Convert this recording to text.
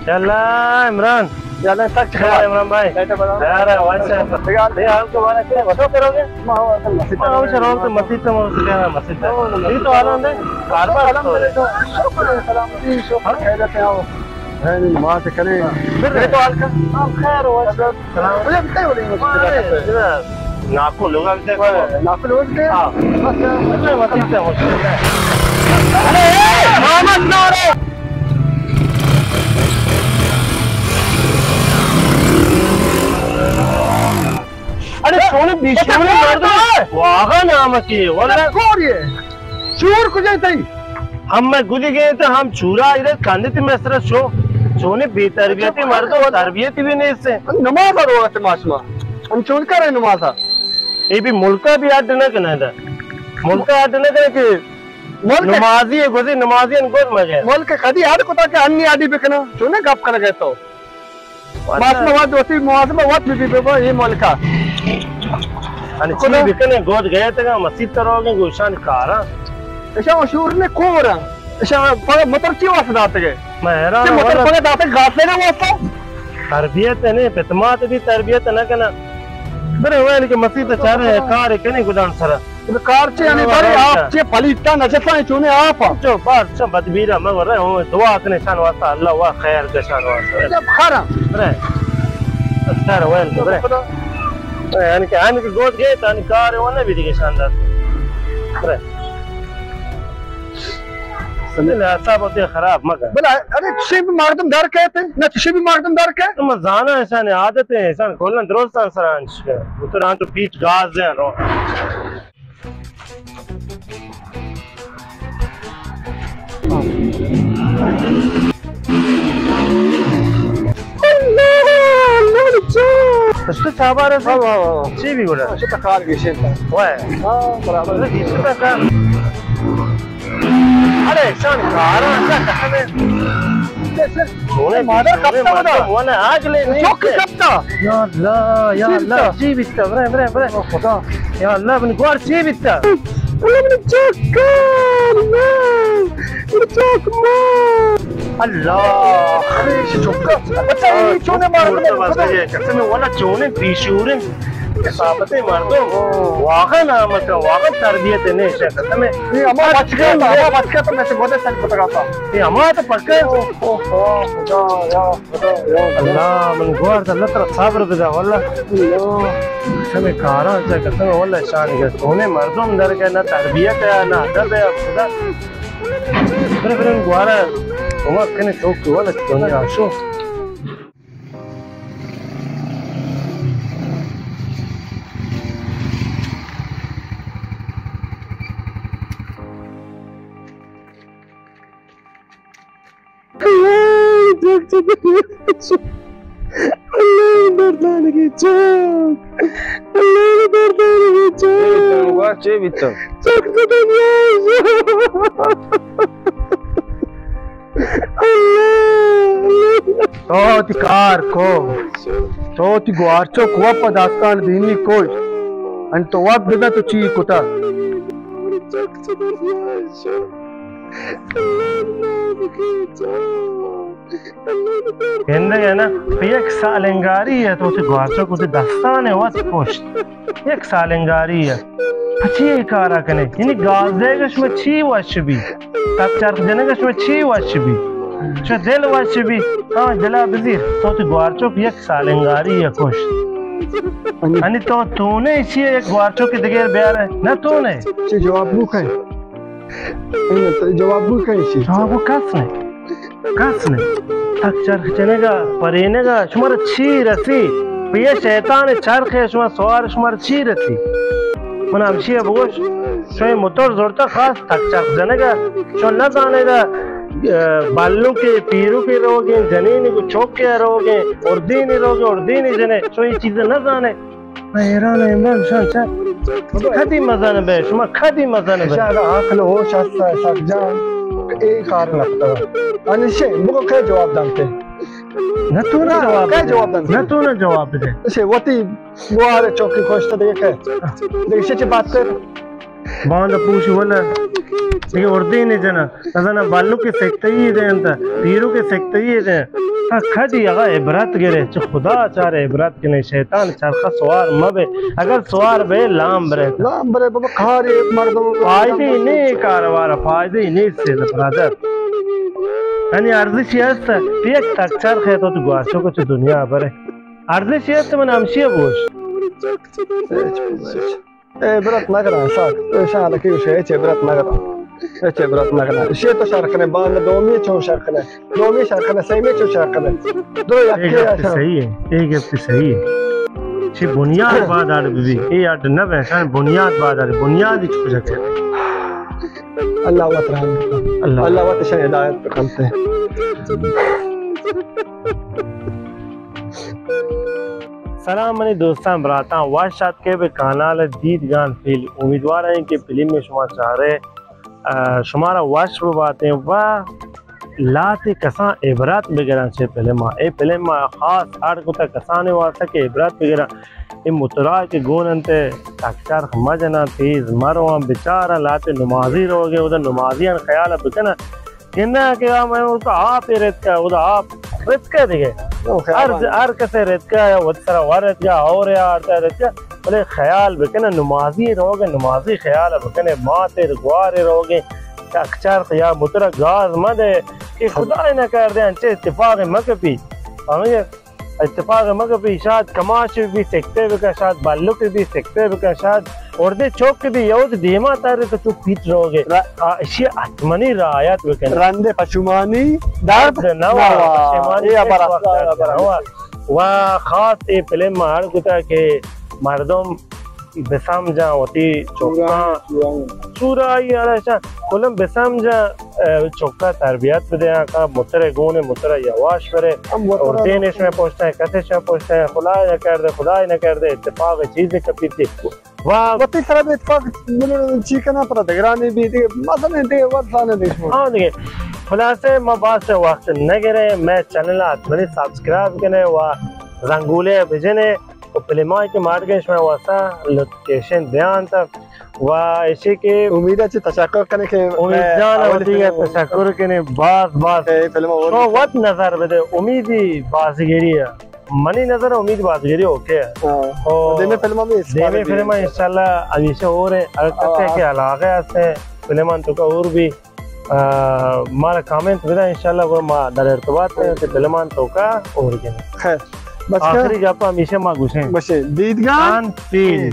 یا اللہ عمران. یا اللہ، سک خیر. عمران بھائی. خیر ہے، ویسے. یہ حال کے بارے میں بتاؤ کرو گے؟ ما ہو، اصل مسجد. ما ہو، شروع سے مسجد سے، مسجد سے. یہ تو حال ہے. کاروبار تو ہے. شکر ہے، سلامتی، شکر، خیریت ہے. ہاں، نماز کریں. پھر تو حال کا. ہاں، خیر ہو. سلام. ناکو لوگ آتے ہیں. ناکو لوگ آتے ہیں؟ ہاں. بس، بس. ارے، محمد نارے. ارے، سونے بیچ میں مردم. واغا نام کی، واللہ. کور یہ؟ چور کجا تئی؟ ہم میں گلی گئے تو ہم چورا ادھر کندت میں سر شو. چونے بے تربیتی مردم، تربیتی بھی نہیں سے. نماز رو وقت ماشما. ہم چون کرے نماز. اے بھی ملکا بھی اڈ نہ کنا دا. ملکا اڈ نہ کنا کہ ملک نمازی ہے، گوزی نمازی ان گوز مگے. ملک کدی اڈ کتا کہ انی اڈی بکنا. چونے گپ کر گئے تو. ماشما وقت وتی مواظب وقت بھی بے یہ ملکا. ان چی بکنے گوز گئے تگا مسیت تروگے گوشان کارا. اشاں شور نے کورا. اشاں پگا متر چی واسطہ داتگے؟ میں حیران. چی متر پگا داتگ گاس لینا واسطہ؟ تربیت نہیں، پتمات بھی تربیت نہ کنا. برے ویل کہ مسیت چارے کار کنے گدان سرا. کار چے یعنی بارے آپ چے پلیتا نجساں چونے آپ. چو بار چو بدبیرا میں ورے ہوں دعا کنے شان واسطہ اللہ وا خیر کے شان واسطہ. جب خرا. برے. سر ویل برے. یعنی کہ ہم کہ گوز گئے تانی کار وہ نہ بھی دیگه شاندار. برے. سمجھ لے، اعصاب ہوتے خراب مکن. بلا، ارے، چشیں بھی مردم در کہتے، نہ چشیں بھی مردم در کہتے. تم زانا انسان عادت ہے، انسان کھولنا درست انسان ہے. وہ تو ران تو پیچ گاز ہے، رو. اللہ، اللہ بچا. اس تو چابار ہے. واہ، واہ، واہ، واہ. چی بھی گڑا؟ اس تو کار گیشن تھا. واہ. ہاں، برابر. اس تو کار. ارے، شان کارا، کیا کہنے؟ مادر کپتا بدا. وانا آگ لے نہیں. چوک کپتا. یا اللہ، یا اللہ، چی بیتا؟ برے، برے، برے. او خدا. یا اللہ، من گوار چی بیتا؟ اللہ، من چوک کار. اللہ، من چوک مار. اللہ، ارے، چوک. بچہ، یہ چونے مار؟ قسم والا چونے بیشورے. کثافت مردم، واقعا نامت، واقعا تربیت نہیں، شکت میں. یہ ہما بچکا تھا، ہما بچکا تو میں سے گودے سن کتگا تھا. یہ ہما تو پکا. اوہ، اوہ، اوہ، خدا، یا خدا، یا خدا. اللہ، من گوار اللہ ترا صبر بدا، واللہ. اللہ. قسم کارا چا قسم، واللہ شان کے سونے مردم در گئے، نہ تربیت ہے، نہ ادب ہے، خدا. برے، برے، گوارا، ہما کنے چوک، واللہ، دنیا شو. اللہ دردانگی چوک. اللہ دردانگی چوک. واہ، چے بیتا؟ چوک دنیا. اللہ، اللہ. تو وتی کار کو، تو وتی گوارچو کو پہ دستان دینی کوش. ان تو وقت بزن تو چی کتا. گندگ ہے نا، پہ یک سال انگاری ہے تو وتی گوارچو کو دستان وت پشت. یک سال انگاری ہے. پچی اے کارا کنے؟ یعنی گاز دیگش میں چی وش بی؟ تک چرخ جنگش میں چی وش بی؟ چو دل وش بی؟ ہاں، دلا بزیر. تو تی گوارچوک یک سال انگاری ہے کش. انی تو، تو نے اسی یک گوارچوک دگیر بیار ہے. نہ تو نے. چی جواب بو کہیں؟ جواب بو کہیں سی؟ جواب بو کس نے. کس نہ. تک چرخ جنگا، پرینگا، شمارا چی رسی؟ پہ اے شیطان چرخ ءَ شما سوار، شمارا چی رسی؟ من ہمشی ءَ بگوش، شما موتور زرتا خاص تک چرخ جنگا، شما نزانیدا، اه، بلوکے، پیروکے روگیں، جنینی گو چوکے روگیں، اردینی روگیں، اردینی جنے، شما اے چیز نزانے. من حیران آں عمران شان چا. کدی مزن بے، شما کدی مزن بے. شاید عقل و ہوش ہستا، شاید جان، اے کار نہ کتا. انشے، بگو کئے جواب دنتے؟ نہ تو نہ جواب دے. کئے جواب دنتے؟ نہ تو نہ جواب دے. اسے وتی گوار چوکی خوشتا دے کئے. دیکھ چی بات کر. باند پوش ولا، دیگه اردین جنا، نزانا بالو که سکته‌ای ده انت، پیرو که سکته‌ای ده. تا کدی آقا عبرت گره، چه خدا چار عبرت کنه، شیطان چرخ سوار مبه، اگر سوار به لام بره. لام بره بابا، کاری مردم. فائدہ نہیں کاروبار، فائدہ نہیں سے برادر. یعنی ارزشی هست، یک تک چرخ تو تو گواشو کو تو دنیا بره. ارزشی هست من همشی بوش. عبرت نکنه، شاک. شان کی گوشه، هیچ عبرت نکنه. هیچ عبرت نکنه. شی تو شر کنه، باند دومی چون شر کنه. دومی شر کنه، سیمی چون شر کنه. درو یک اے گپ صحیح ہے، اے گپ صحیح ہے. چی بنیاد باید آڑ بی، اے اڈ نہ بے، شان بنیاد باید آڑ، بنیاد ہی چکو جتے. اللہ وت رحم بکن. اللہ. اللہ وت شان ہدایت بکنتے. سلام منی دوستاں براتاں، وش آتکے بہ کانال دیدگان فیل. امیدوار ایں کہ فلم شما چارے، آ، شمارا وش بباتیں و لہتے کسان عبرت بگرن چہ فلم ءَ. اے فلم ءَ خاص اڑ کتا کسانے واسطہ کہ عبرت بگرن. اے مترا کہ گون انت، تک چرخ مجناں، تیز مروان، بچاراں لہتے نمازی روگے، اودا نمازیان خیال بکنن. کہ نہ کہ آ مئے ملک ءَ آپ ءَ رتکہ، اودا آپ رتکہ دگہ. او خیال ہر، ہر کسے رتکہ یا وت سرا ور رتکہ، اور یا آرتا رتکہ، بلے خیال بکنہ نمازی روگ ءَ، نمازی خیال بکنہ، مات ءَ گوار ءَ روگ ءَ، یک چرخ یا مترا گاز مدے کہ خدای نہ کردے انچے اتفاق مکپی. ہمیں اتفاق مکپی، شاید کماش بی سکتے بکن، شاید بلک بی سکتے بکن، شاید اردے چوک بی یود دیما تر تو چو پیت روگے. را- آ، اشی حتمنی رعایت بکن. رند پشومانی درد نوا، نوا. پشیمانی اے ہچ برا-، وقت درد برا-، نوا. و خاص اے فلم ما ہر کتا کہ مردم بسمجاں وتی چکاں، سورائی، سورائی، آراشاں کلم بسمجاں، اے، چکا تربیت بدے، آقا متر گون، متر یواش برے، ہم متر اور دینش میں پوچھتا ہے، کسش میں پوچھتا ہے، خدا نہ کر دے، خدا نہ کر دے، اتفاق چیز کپیتی. واہ. وتی سر اتفاق چی کنا پر دگرانی بھی دے، مثلاً دے ورسانے دے شما. ہاں دے. خلاصے ما باس وقت نہ گرے، میں چینل حتمنی سبسکرائب کنے و زنگولے بجنے. و فلماں کہ مارگیں شما واسا لوکیشن دیان تا و ایشی کہ امید ہے چی تشکر کنے کہ امید جان اولی وتی فلم تشکر کنے باز باز اے فلم اور شما وت نظر بدے امیدی بازیگری ہے منی نظر امید بازیگری اوکے ہے ہاں. او دیمے فلم ہمیں اس دیمے فلم انشاءاللہ ہمیشہ اور ہے اگر کسے کے علاقے ہستے فلمان تو کا اور بھی آ، مارا کامنٹ بدا انشاءاللہ گڑا ما در ارتباط ہیں کہ فلمان توکا اور گنے. خیر، بس آخری گپا ہمیشہ ما گوشیں. بشے، دیدگان. آن فیل.